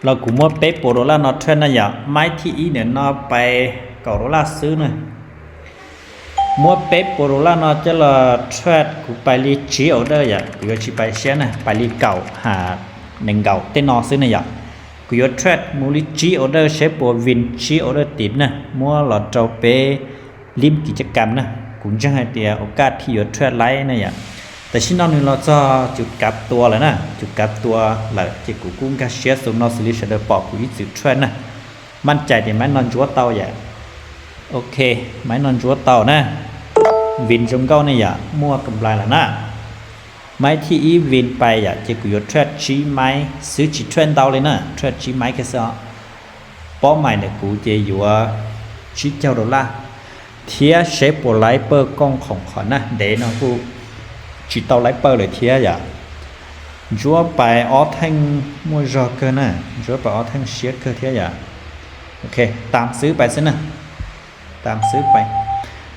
Los kuv muab peb puas dollar no trade na yom, maiv thib ib ntawm no pais kaum dollar xwb na. Muab peb puas dollar no coj los trade, kuv pais li tsib order yom, kuv yuav tsis pais siab na, pais li kaum ha nees nkaum tej no xwb na yom. Kuv yuav trade mus li tsib order seb puas win tsib order tim na, muab los rau peb lim kis caj kam na. Kuv ntseeg hais tias ua kaj thiaj yuav trade laib na yom. Tam sim no nws los txog cum kav tua lawm na, cum kav tua lawm ces kuv kuj nkag siab xus no xws li sawv daws pom kuv ib txwm trade na. Maj cai tias maiv no ntsuab tau yom. Ok, maiv no ntsuab tau na. Win zoo nkauj ne yom, muaj kam nplais lawm na. Maiv thib ib win pais yom, ces kuv yuav trade tsib maiv xwb, tsis trade ntau li na, trade tsib maiv kiag xwb os. Paub mais ntawm kuv ces yuav tsib caug dollar thiab seb puas laib pawg kooj khoom qhov na, ntev no kuj tsis tau laib pawg lawm thiab yom. Ntsuab pais ob theej muaj zog kawg na, ntsuab pais ob theej siab kawg thiab yom. Ok, tam xwb pais xwb na, tam xwb pais.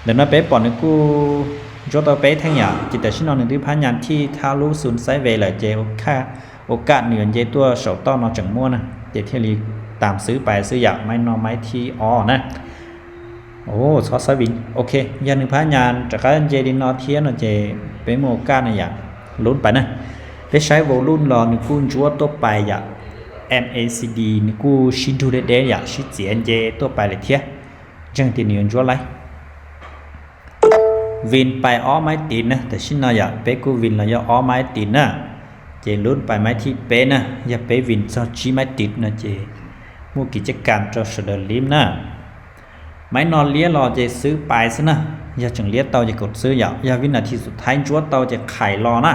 Ntawm no peb pom nws kuj ntsuab tau peb theej yom, ces tam sim no nws twb phab nyas thij thab lub xus sideways lawm ces ua kaj nws yuav nce tuaj saum toj no tseem muaj na, ces thiaj li tam xwb pais xwb yom, maiv no maiv thib ob na. Txhob xav vim, ok, yog nws phab nyas rov qab nce li no thiab no ces peb muaj ua kaj na yom, lub pais na. Peb saib volume los nws kuj ntsuab tuaj pais yom, M A C D nws kuj sib nrug deb deb yom, sib txiav nce tuaj pais lawm thiab. Ntseeg tias nws yuav ntsuab laib. Win pais ob maiv tim na, tam sim no yom, peb kuj win los yog ob maiv tim na, ces lub pais maiv thib peb na, yog peb win txog tsib maiv tim no ces muaj kis caj kam rau sawv daws lim na. Maiv no liab los ces xwb pais xwb na, yog tseem liab tau ces kaum xwb yom, yog vib nas this xus thaib ntsuab tau ces qhais los na.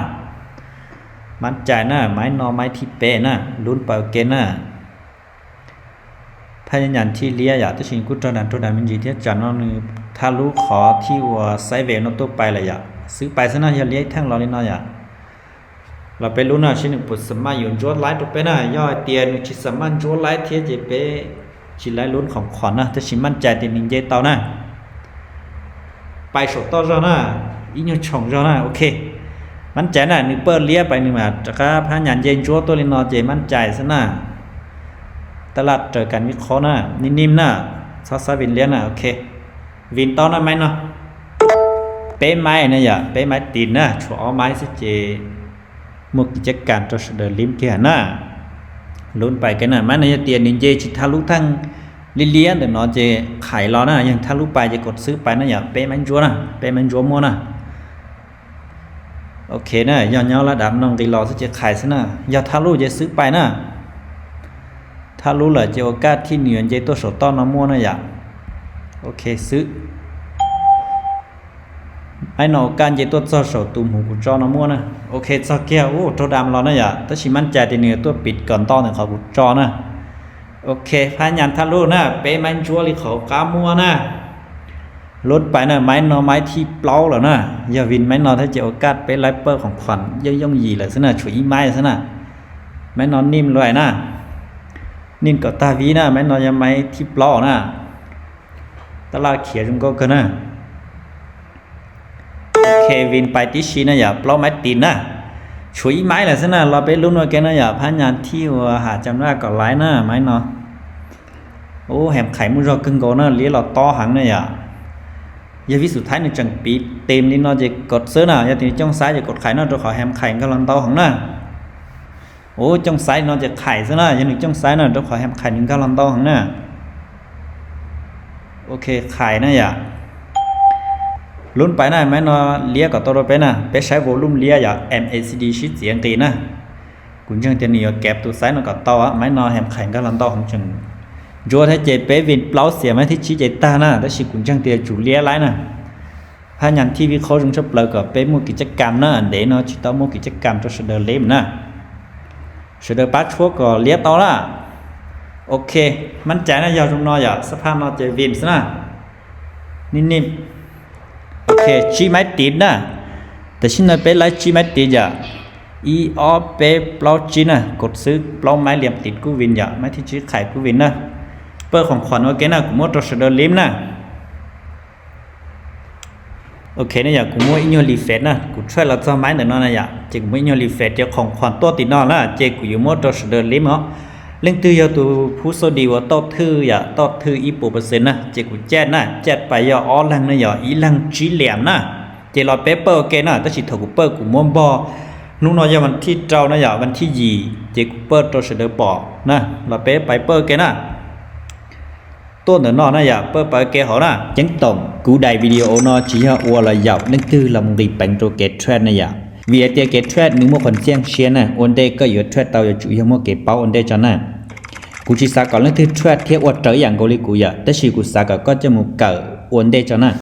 Maj cai na, maiv no maiv thib peb na, lub pais ua ke na. Phab nyas thij liab yom, tab sis kuj raug dag raug dag me ntsis thiab, tsam no nws thaj lub qhov thij uas sideways no tuaj pais lawm yom, xwb pais xwb na, yog liab ib theej los li no yom. Los peb lub na, seb nws puas xam maj yuav ntsuab laib rau peb na, yog hais tias nws tsis xam maj ntsuab laib thiab ces peb tsis laib lub khoom qhuas na, tab sis maj cai tias nws nce tau na. Pais saum toj zog na, ib nyuag tshoom zog na, ok. Maj cai na, nws pawg liab pais nws mam rov qab phab nyas nce ntsuab tuaj li no ces maj cai xwb na. Tab laj raws kas vib qhob na, nim nim na, txhob xav vim liab na, ok. Vim tau na maiv no peb maiv na yom, peb maiv tim na, tshuav ob maiv xwb ces muaj kis caj kas rau sawv daws lim kiag na. Lub pais ke na, maiv no yog tias nws nce tsis thaj lub theej liab liab ntawm no ces qhais los na, yog thaj lub pais ces kaum xwb pais na yom, peb maiv ntsuab na, peb maiv ntsuab muaj na. Ok na, yog nyob lab dam no nqis los xwb ces qhais xwb na, yog thaj lub ces xwb pais na. Thaj lub lawm ces ua kaj thij nws yuav nce tuaj saum toj no muaj na yom. Ok xwb. Maiv no ua kaj nce tuaj txog saum tus hmuv kuv tso no muaj na. Ok, txog kiag ub raug dam los na yom, tab sis maj cai tias nws yuav tuaj pim kom nto ntawm qhov kuv tso na. Ok, phab nyas thaj lub na, peb maiv ntsuab li qhov qab muaj na. Lub pais na, maiv no maiv thib plaub lawm na. Yog vim maiv no thiab ces ua kaj peb laib pawg khoom qhuas yooj yooj yim lawm xwb na, tshuav ib maiv xwb na. Maiv no nim luaj na, nim kom tag vib na, maiv no yog maiv thib plaub na. Tab laj khiav zoo nkauj kawg na. Ok, vim pais tib si na yom, plaub maiv tim na. Tshuav ib maiv lawm xwb na, los peb lub no ke na yom, phab nyas thij uas ham cam naj kom laiv na, maiv no. Ub, hem qhais muaj zog kawg nkaus na, liab los tob heev na yom. Yog vib xus thaib nws tseem piv tes li no ces kaum xwb na, yog tias nws cooj xaiv ces kaum qhais no rau qhov hem qhais nkag los ntau heev na. Ub, cooj xaiv no ces qhais xwb na, yog nws cooj xaiv na rau qhov hem qhais nws nkag los ntau heev na. Ok, qhais na yom. Lub pais na, maiv no liab kom tau rau peb na, peb saib volume liab yom, M A C D sib txiav nqis na. Kuv ntseeg tias nws yuav kev tus xaiv no kom tau, maiv no hem qhais nkag los ntau heev tseem ntsuab thiab ces peb vim plaub xiam maiv thib tsib ces tag na, tab sis kuv ntseeg tias tsum liab laib na. Phab nyas thij vib qhob zoo tshaj plaws kom peb muaj kis caj kam na, ntev no tsis tau muaj kis caj kam rau sawv daws lim na. Sawv daws pab tshuab kom liab tau na. Ok, maj cai na, yog zoo no yom, xab phaj no ces vim xwb na. Nim nim. Ok, tsib maiv tim na. Tam sim no peb laib tsib maiv tim yom. Ib ob peb plaub tsib na, kaum xwb plaub maiv liam tim kuj vim yom, maiv thib tsib qhais kuj vim na. Pawg khoom qhuas ua ke na, kuv muab rau sawv daws lim na. Ok na yom, kuv muab ib nyuag li fed na, kuv tshaj los txog maiv ntawm no na yom, ces kuv muab ib nyuag li fed ces khoom qhuas tuaj tim no na, ces kuv yuav muab rau sawv daws lim os. Leej twg yog tus phub xauj dis uas tau thwj yom, tau thwj ib puas percent na, ces kuv caij na, caij pais yog ob leeg na yom, ib leeg tsib liam na. Ces los peb pawj ua ke na, tab sis thaum kuv pawj kuv muab npog, hnub no yog vas thib rau na yom, vas thib yim, ces kuv pawj rau sawv daws pom na, los peb pais pawj ua ke na. Tuaj ntawm no na yom, pawj pais ua ke hauv na. Ceeb toom, kuv daim video no tsis yog ua los yaum leej twg los mus nqis peev rau kev trade na yom, vim hais tias kev trade nws muaj qhov ntxiaj siab na, ua ntej koj yuav trade tau yuav tsum yog muaj kev paub ua ntej tso na. Kuv tsis xav kom leej twg trade thiab ua raws ib yam nkaus li kuv yom, tab sis kuv xav kom koj coj mus kawm ua ntej tso na.